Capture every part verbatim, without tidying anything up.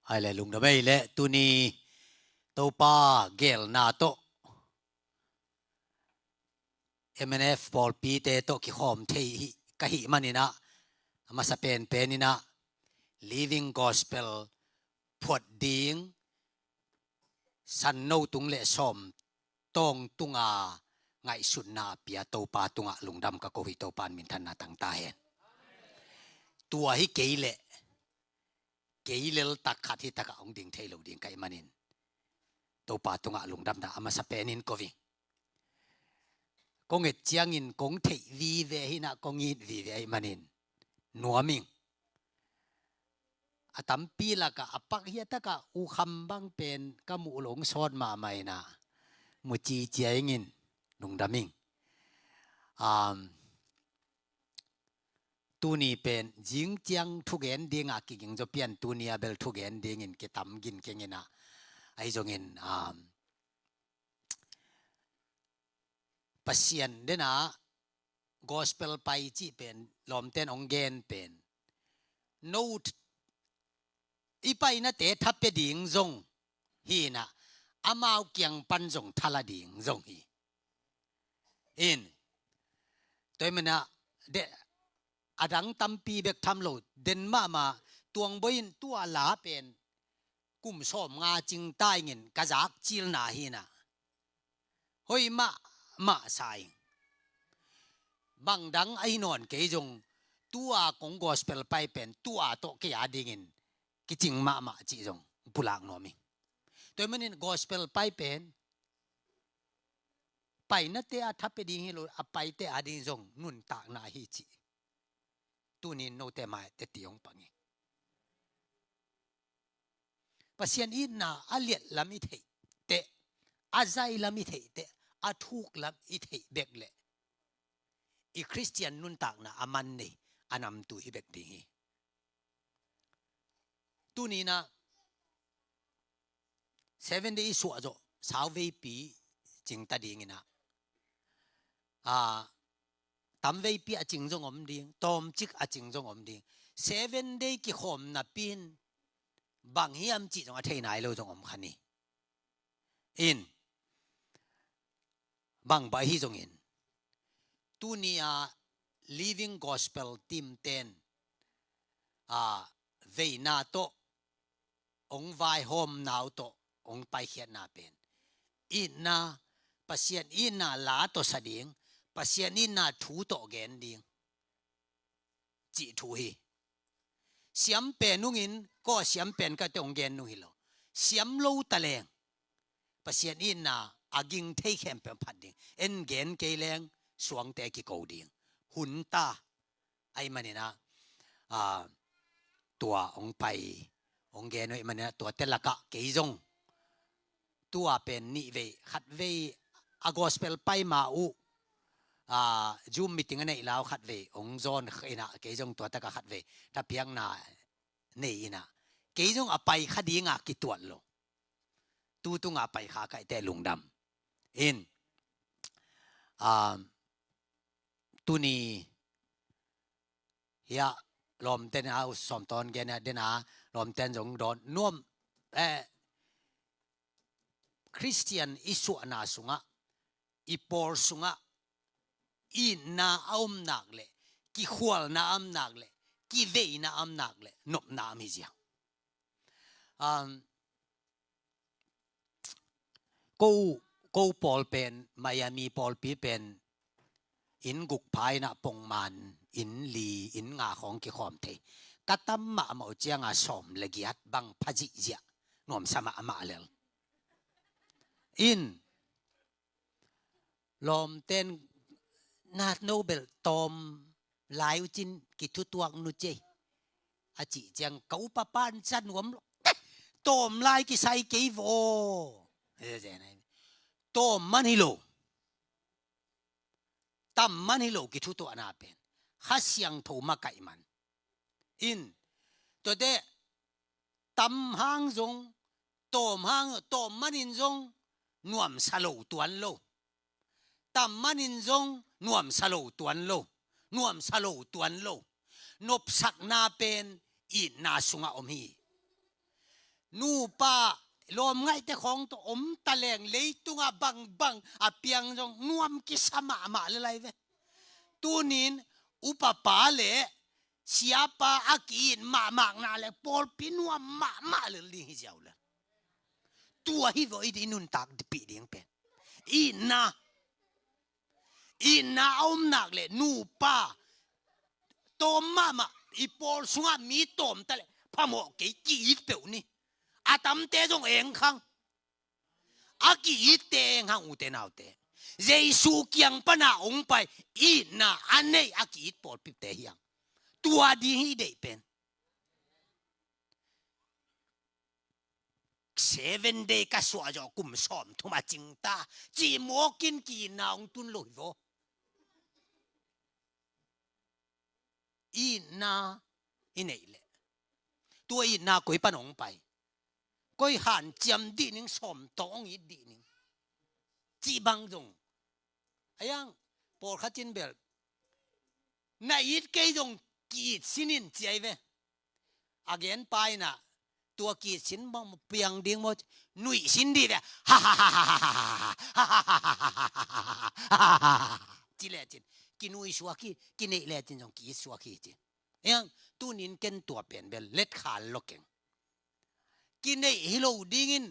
Hai le lungdam ei le tuni Topa gelna tawh M N F pawlpite tawh kikhawm thei hi, ka hih maninah a masa penpeninah Living Gospel phuat ding sanno tung le sawm tawng tunga ngaihsutna a pia Topa tungah lungdam ka ko hi. Topa in minthanna tang ta hen. Tua hi kei leh kei lel tak khat hi takah hong ding thei lo ding ka hih manin Topa tungah lungdamna a masa penin ko ving. Kong et ciangin kong theih vive hinah kong it vive ahih manin nuam ing. A tampi lakah a pak hiatakah ukham bang pen ka muh lo hong sawt mahmah inah mu cicia ingin lungdam ing. Um, tuni pen zing ciang thugen dinga kiging zaw pian tuni a bel thugen dingin kitam gin kenginah ahi zongin um, Pasian dena gospel pai cih pen lawmten hong gen pen no th- i painate thapia ding zong hinah amau kiang pan zong thala ding zong hi. In tua i manah de adang tampi bek tham lo den mahmah tuangboi in tua la pen kum sawm nga cing ta ingin ka zak cilna hinah hoih mahmah sa ing. Bang dang ahi nawn kei zong tua kong gospel pai pen tua tawh kei a dingin kicing mahmah cih zong pulak nuam ing. Tua i manin gospel pai pen painate a thapia ding hi lo a paite a ding zong nuntakna hi cih tunin note mai teti hong pang ing. Pasian itna a liat lam i theih teh a zai lam i theih teh a thuk lam i theih bek leh i Khristian nuntakna a man nei a namtu hi bek ding hi. Tuninah Seven Day i suah zawh sauveipi cingta dinginah a tamveipi a cing zong om ding, tawmcik a cing zong om ding. Seven Day kikhawm napi in bang hiam cih zong a thei nai lo zong om kha ni. In bang bah hi zongin tuni a Living Gospel team ten a veina tawh hong vaihawmna uh tawh hong paikhiatna pen itna, Pasian itna la tawh sa ding, Pasian itna thu tawh gen ding cih thu hi. Siam pen ungin kaw siam pen kate hong gen nung hi lo. Siam lo ta leng Pasian itna a ging thei khempeuh phat ding. En gen kei leng suangte kiko ding. Hun ta ahih maninah a tua hong pai hong gen uh ahih maninah tuate lakah kei zong tua pen nihvei khatvei a gospel pai ma uh a Zoom meeting a neih lau khatvei hong zawn inah kei zong tuatakah khatvei thapiakna nei inah kei zong a pai kha dinga kituat lo. Tu tunga pai kha kaihte lungdam in a tuni hiah lawmten a u sawmtawn gen a dena lawmten zong dawn nuam eh Khristian i suahna sungah i pawl sungah itna a om nak leh kikhualna a om nak leh kiveina a om nak leh nopna a om hi ziang. Um, ko ko pawl pen Miami pawlpi pen inn guk pha inah pongman inn li inn nga khawng kikhawm thei. Ka tam mahmah uh cianga sawm le giat bang pha zihziah nuamsa mahmah lel. In lawmten na no bel tawm lai uh cin kithutuak nu cei a cih ciang ka upa pan sa nuam lo. Tawm lai kisai kei vaw. Tawm man hi lo. Tam man hi lo kithutuahna pen Kha Siangtho makaih man. In tuate tam hang zong tawm hang tawm manin zong nuamsa lo tuan lo. Tam manin zong nuamsa lo tuan lo. Nuamsa lo tuan lo. Nopsakna pen itna sungah om hi. Nupa lawmngaihte khawng tawh om taleng leitungah bangbang a piang zong nuam kisa mahmah le lai ve. Tunin upapa le siapa a ki-it mahmah nak le pawlpi nuam mahmah lel ding hi ziau le. Tua hi vaw i nuntak dipih ding pen itna. Itna a om nak le nupa tawm mahmah, i pawl sungah mi tawm ta le phamawh kei, ki-it peuh ni. A tamte zong engkhang. A ki-itte engkhang, ute naute. Jesu kiang pana ong pai itna a nei a ki-it pawlpite hiang. Tua ding hi deih pen. Seven day ka suah zawh kum sawm thum a cingta, cih mawkin ki-itna ong tun lo hi vaw. Itna i neih leh tua itna koi pan ong pai? Koi hanciam dih ning, sawm tawh ong it dih ning, cih bang zong. A iang pawlkhat in bel na it kei zong ki-it sin in ci ai ve. A gen pa in ah tua ki-it sin bang piang ding maw, nuih sin dih ve. Ci lecin kinuih suak hi, kineih lecin zong ki-it suak hi ci. Iang tunin ken tua pen bel let khal lo keng. Kineih hi lo dingin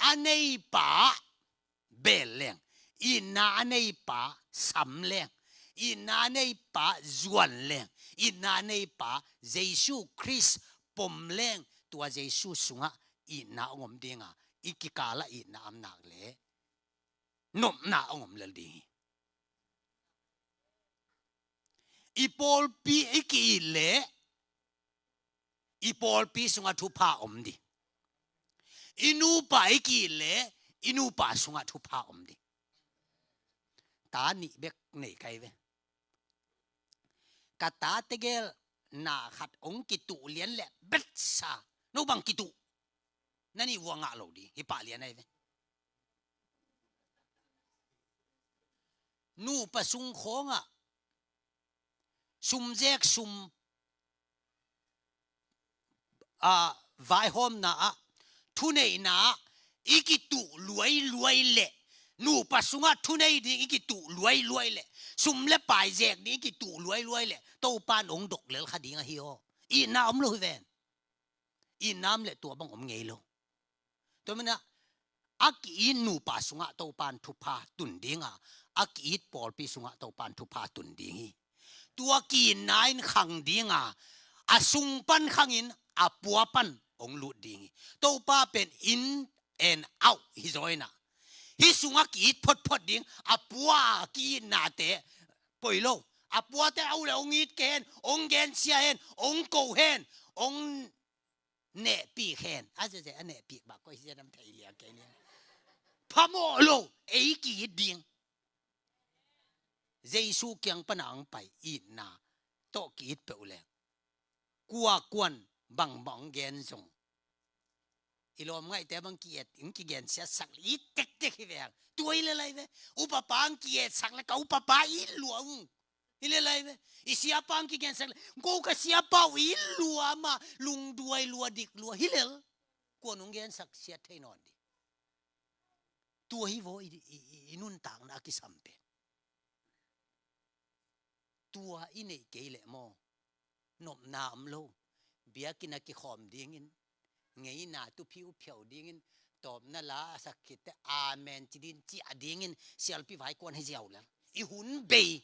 a neipa bel leng, itna a neipa sam leng, itna a neipa zuan leng, itna a neipa Jesu Khrist pom leng, tua Jesu sungah itna ong om dinga, i kikalah itna om nak le nopna ong om lel ding hi. I pawlpi i ki-it leh i pawlpi sungah thupha om dih. I nupa i ki-it leh i nupa sungah thupha om dih. Ta nih bek nei kai ve. Ka ta tegel na khat ong kituh lian leh betsa, no bang kituh? Na nih vua ngah lo dih hi pah lian ai ve. Nupa sung khawngah sumzek sum a vaihawmna ah thuneihna ah i kituh luailuai leh, nupa sungah thunei ding i kituh luailuai leh, sum le pai zek ding i kituh luailuai leh, Topan ong dok lel kha ding ahi aw. Itna om lo hi ven. Itna om leh tua bang om ngei lo. Tua mana a ki-it nupa sungah Topan thupha tun dinga, a ki-it pawlpi sungah Topan thupha tun ding hi. Tua ki-itna in khang dinga, a sung pan khangin a pua pan ong lut ding hi. Topa pen in and out hi zaw ina. Hi sungah ki-it photphot ding, a pua ki-itnate poi lo. A puate a uh le ong it kei hen, ong gensia hen, ong ko hen, ong nehpih hen. A zeze a nehpih bah koi zia dam thei lia kei nia. Phamawh lo, ei ki-it ding. Jesu kiang pana ong pai itna tawh ki-it peuh leh kua kuan bangbang ong gen zong, i lawmngaihte bang ki-et, ong kigensiatsak leh it tektek hi ve hang. Tua hi lel ai ve. Upapa ong ki-etsak leh ka upapa it lua ung. Hi lel ai ve. I siapa ong kigensiat leh ko ka siapa uh it lua mah, lungduai lua, dik lua hi lel. Kuan ong gensak siat thei nawn dih. Tua hi vaw i, i, i, i nuntakna a kisam pen. Tua i neih kei leh maw, nopna om lo. Biakinn a kikhawm dingin, ngeina tu phiuphiau dingin, tawpna la a sak khitte amen ci dingin, ciah dingin sialpi vai kuan hi ziau lel. I hun bei,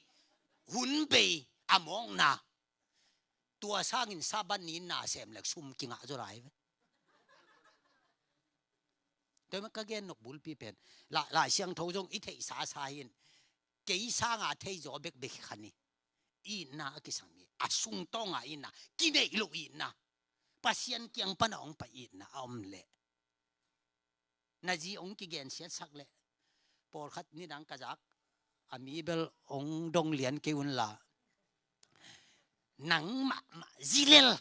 hun bei a mawkna. Tua sangin Sabbath ni na sem lek sum kingah zaw lai ve. Tua mah ka gen nop bulpi pen, la, Lai Siangtho zong i theihsa sa hin, kei sanga thei zaw bekbek hi kha ni. Itna a kisam hi. A sungtawnga itna, kineih loh itna, Pasian kiang pana ong pai itna a om leh, na zi ong kigensiatsak leh, pawlkhat nidang ka zak a mi bel ong dong lian kei unla, nang mahmah zi lel.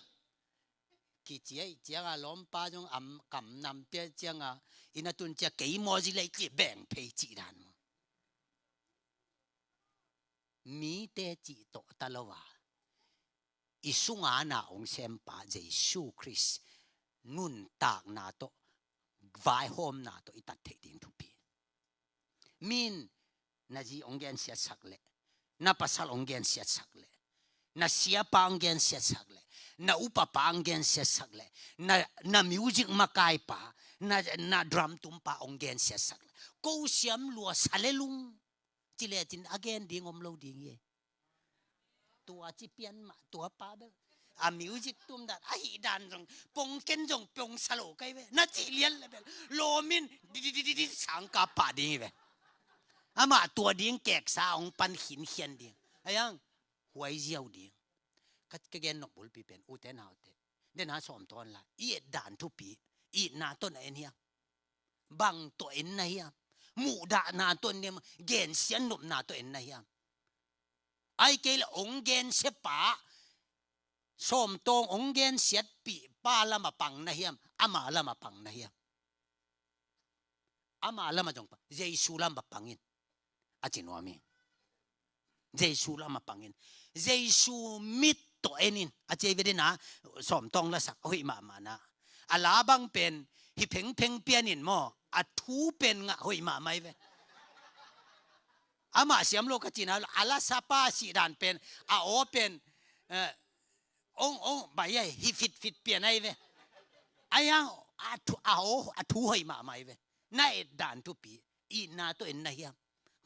Kici ai cianga lawmpa zong am kam nam pia cianga, inn a tun cia kei maw zi lei ci beng phei ci dan maw. Mite cih tawh ta lo a, i sunga na ong sempa Jesu Khrist nuntakna tawh, vaihawmna tawh i tat theih ding thupi. Min na zi hong gensiatsak leh, na pasal hong gensiatsak leh, na siapa hong gensiatsak leh, na upapa hong gensiatsak leh, na, na music makaipa, na, na drum tumpa hong gensiatsak leh, ko siam lua sa le lung, ci lecin a gen ding om lo ding hi. Tua ci pian mah, tua pa bel a music tum dan, a hih dan zong, pong ken zong pong sa lo kai ve, na cih lian le bel lawm in, di, di, di, di, di, sangka pah ding hi ve. Amah tua ding keksa hong pan khinkhian ding. Ayang, huai ziau ding. Ka, ka gen nop bulpi pen, ute naute, den a sawm tawn la, i et dan thupi, itna tawh na en hiam? Bang tawh en na hiam? Muhdahna tawh en na hiam? Gensiat nopna tawh en na hiam? Ai kei le hong gensiapa, sawmtawng hong gensiatpihpa lamah pang na hiam? Ama lamah pang na hiam? Ama lamah zong pang, Jesu lamah pang in. A ci nuam hi. Jesu lamah pang in. Jesu mit tawh en in. A ci ve den a, sawmtawng lasak, a hoih mahmah na. A la bang pen, hi phengpheng pian in maw, a thu pen ngah hoih mahmah hi ve. Amah siam lo ka cina, a lasapa sih dan pen, a aw pen, eh, ong, ong, bai ai, hi fitfit pian ai ve. Ayang, a thu, a aw, a thu hoih mahmah hi ve. Na et dan thupi, itna tawh en na hiam?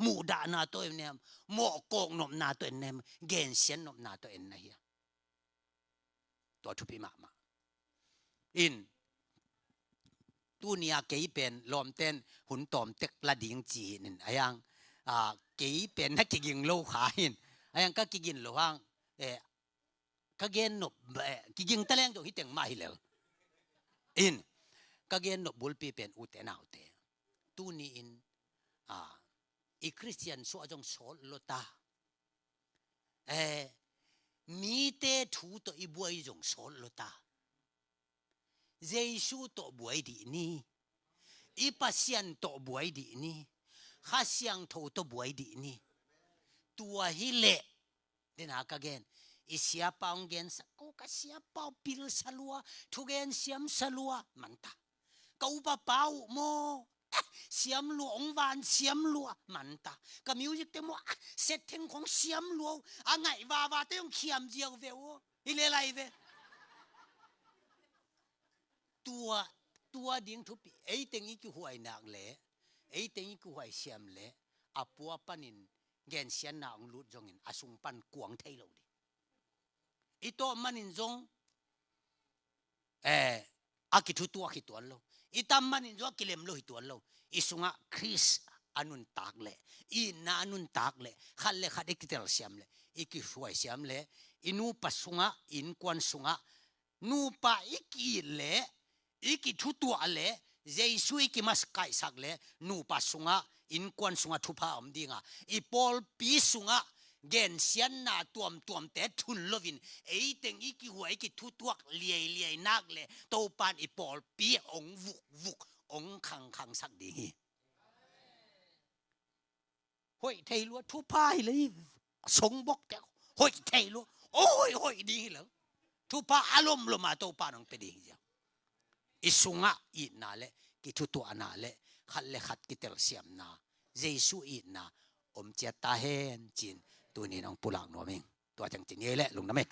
Muhdahna tawh en na hiam? Mawhkawk nopna tawh en na hiam? Gensiat nopna tawh en na hiam? Tua thupi mahmah. In, tuni a kei pen lawmten hun tawm tek la ding ci hi in. Ayang, a, kei pen na kiging lo kha hi in. Ayang ka kigin lo hang, eh, ka gen nop, eh, kiging taleng zong hi teng mah hi lel. In, ka gen nop bulpi pen ute naute, tuni in, a, i Khristian suah zong sawt lo ta. Eh, mite thu tawh i buai zong sawt lo ta. Jesu tawh buai dih ni. I Pasian tawh buai dih ni. Kha Siangtho tawh buai dih ni. Tua hi leh, den a ka gen, i siapa hong gensa, ko ka siapa uh pil sa lua, thugen siam sa lua, man ta. Ka upapa uh maw, eh, siam lua, hong van siam lua, man ta. Ka music te maw, ah, set theng khong siam lua uh, a ngaih vava te hong khiam ziau ve uh, hi le lai ve. Tua, tua ding thupi, ei teng i kihuai nak le, ei teng i kihuai siam le, a pua panin gensiatna hong lut zongin, a sung pan kuang thei lo ding. I tawh manin zong, eh, a kithutuak hi tuan lo. I tam manin zong a kilem lo hi tuan lo. I sungah Khrist a nuntak leh, i itna a nuntak leh, khat le khat i kitelsiam leh, i kihuaisiam leh, i nupa sungah, i innkuan sungah, nupa i ki-it leh, i kithutuah leh, Jesu i kimakaihsak leh, nupa sungah, innkuan sungah thupha om dinga, i pawlpi sungah gensiatna tuamtuamte thun loin, ei teng i kihuai, i kithutuak liailiai nak leh, Topan i pawlpi hong vukvuk, hong khangkhangsak ding hi. Hoih thei lua, thupha hi leh, songbok te hoih thei lua, hoih, hoih ding hi lo. Thupha a lomlom a Topan hong pia ding hi ziau. I sungah itna leh, kithutuahna leh, khat le khat kitelsiamna, Jesu itna om ciat ta hen ci-in, tuni-in hong pulak nuam ing. Tua ciang ci ni ei leh, lungdam ei.